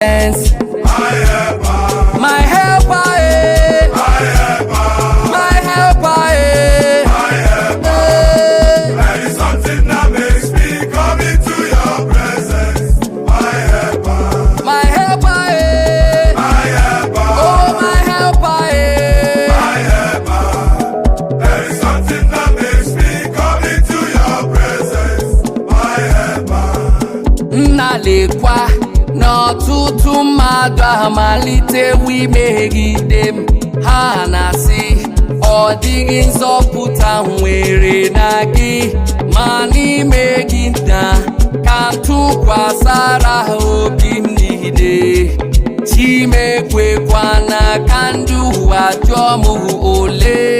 Presence. My helper, eh. My helper, eh. Eh. There is something that makes me come into your presence. My helper, My helper, eh. my helper, Oh, my helper, eh. my helper. There is something that makes me come into your presence. My helper. Nna, lekwa n'ọtụtụ mmadụ amalitewo imegide m. Ha na-asị, ọ dịghị nzọpụta nwere na gị, ma n'ime gị na ka m tụkwasara ha obi m niile. Chi m, ekwekwana ka ndị ụwa jụọ m ole.